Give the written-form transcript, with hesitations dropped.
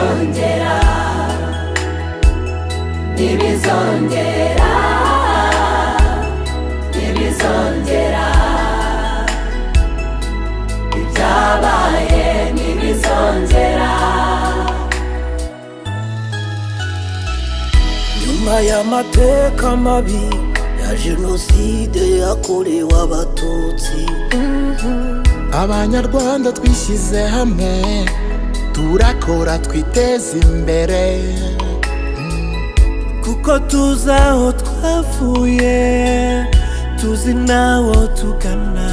Ntibizongera, ntibizongera, ntibizongera. Ibyabaye ntibizongera. Nyuma y'amateka mabi ya Jenoside yakorewe Abatutsi, Abanyarwanda twishyize hamwe, turakora, twiteza imbere. Kuko tuzi aho twavuye, tuzi n'aho tugana.